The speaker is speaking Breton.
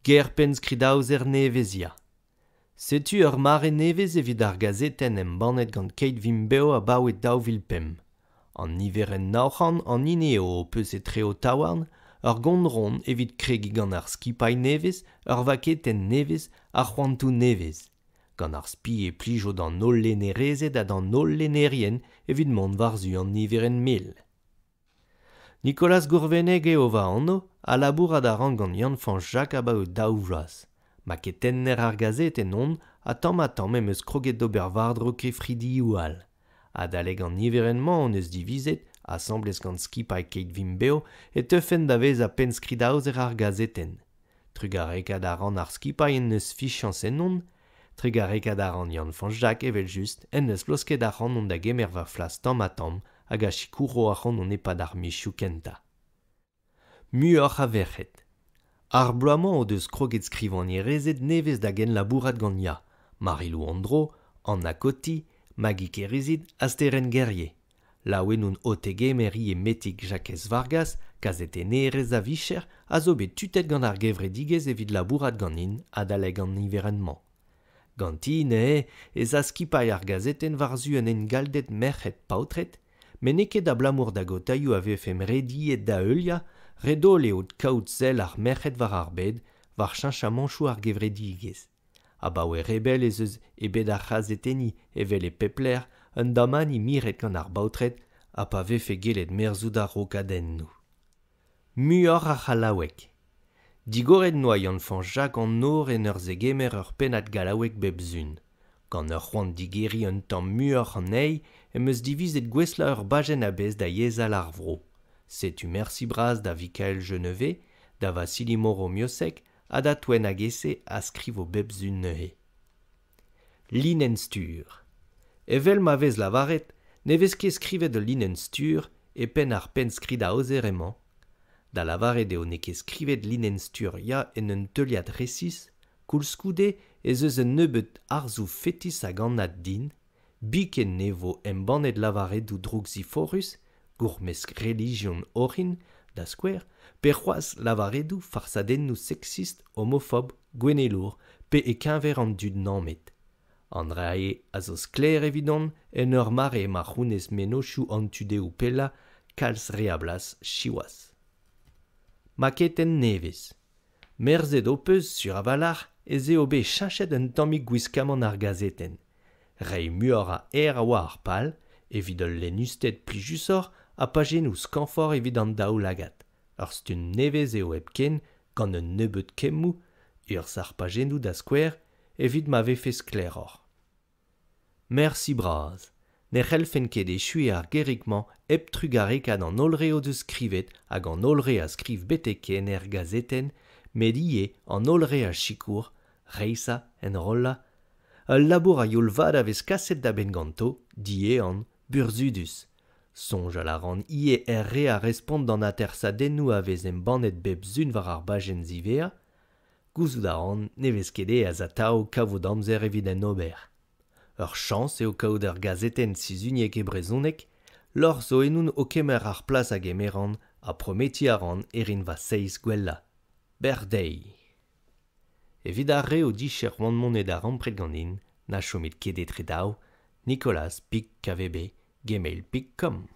Ger pennskridaozer nevez Ya. Setu ur mare nevez evit ar gazetenn embannet gant Keit Vimp Bev abaoe 2005. An niverenn 900 an hini eo ho peus etre ho taouarn, ur gonron evit kregiñ gant ar skipailh nevez, ur vaketenn nevez ha c'hoantoù nevez. Gant ar spi e plijo d'an holl lennerezed ha d'an holl lennerien evit mont war-zu an niverenn 1000. Nikolaz Gourvenneg eo va anv ha labourat a ran gant Yann-Fañch Jacq abaoe daou vloaz. Maketenner ar gazetenn on ha tamm-ha-tamm em eus kroget d'ober war-dro kefridioù all. Adalek an niverenn-mañ hon eus divizet, asambles gant skipailh Keit Vimp Bev, e teufen da vezañ pennskridaozer ar gazetenn. Trugarekaat a ran ar skipailh en deus fiziañs ennon, trugarekaat a ran Yann-Fañch Jacq evel-just en deus laosket ac'hanon da gemer va flas tamm-ha-tamm hag a sikouro ac'hanon e-pad ar mizioù kentañ. Muioc'h a verc'hed. Ar bloaz-mañ o deus kroget skrivagnerezed nevez da genlabourat gant Ya, Marilou Andro, Anna Cotti, Maggie Kerizid ha Sterenn Guerrier. Laouen on o tegemer ivez Metig Jakez Vargas, kazetennerez a-vicher, a zo bet tutet gant ar gevredigezh evit labourat ganin adalek an niverenn-mañ. Ganti neuze ez a skipailh ar gazetenn war-zu un engalded merc'hed-paotred, met n'eo ket abalamour da gaotaioù a vefemp rediet da heuliañ, ret-holl eo kaout sell ar merc'hed war ar bed, war cheñchamantoù ar gevredigezh. Abaoe re bell ez eus e bed ar c'hazetenniñ, evel e pep lec'h, un damani miret gant ar baotred ha pa vefe gellet merzout ar rokadennoù. Muioc'h a c'hallaoueg. Digoret 'noa Yann-Fañch Jacq an nor en ur zegemer ur pennad gallaoueg bep sizhun. Gant ur c'hoant digeriñ un tamm muioc'h anezhi em eus divizet gouestlañ ur bajenn a-bezh da yezh all ar vro. Setu mersi bras da Vikael Genevez, da Vasili Moreau-Miossec ha da Toenn Agese a skrivo bep sizhun neuze. Linenn-stur. Evel ma vez lavaret, ne vez ket skrivet ul linenn-stur e penn ar pennskridaozer emañ. Da lavaret eo n'eo ket skrivet linenn-stur Ya en un teuliad resis, koulskoude ez eus un nebeud arzoù fetis hag anat din, biken ne vo embannet lavaredoù droukziforc'hus, gourmesk relijion orin, da skouer, pe c'hoazh lavaredoù farsadennoù seksist, homofob, gouennelour pe e-keñver an dud nammet. An dra-se a zo sklaer evidon en ur mare ma c'hounez mennozhioù an tu-dehoù pellañ kalz re a blas siwazh. Maketenn nevez. Merzet ho peus, sur a-walc'h, ez eo bet cheñchet un tammig gwiskamant ar gazetenn. Reiñ muioc'h a aer a oa ar pal, evit ul lennusted plijusoc'h ha pajennoù skañvoc'h evit an daoulagad. Ur stumm nevez eo hepken, gant un nebeud kemmoù, urzh ar pajennoù da skouer, evit ma vefe sklaeroc'h. Mersi bras. Ne c'hellfen ket echuiñ ar gerig-mañ hep trugarekaat an holl re o deus skrivet hag an holl re a skriv betek-henn er gazetenn, met ivez an holl re a sikour, reizhañ, enrollañ. Ul labour a-youl vat a vez kaset da benn ganto, diehan, burzhudus. Soñjal a ran ivez er re a respont d'an atersadennoù a vez embannet bep sizhun war ar bajenn ziwezhañ. Gouzout a ran ne vez ket aes atav kavout amzer evit en ober. Ur chañs eo kaout ur gazetenn sizhuniek e brezhoneg, lorc'h zo ennon o kemer ar plas a gemeran ha prometiñ a ran e rin va seizh gwellañ. Bec'h dezhi! Evit ar re o dije c'hoant mont e darempred ganin, na chomit ket etre daou, Nicolas Pik KVB, gmail.com.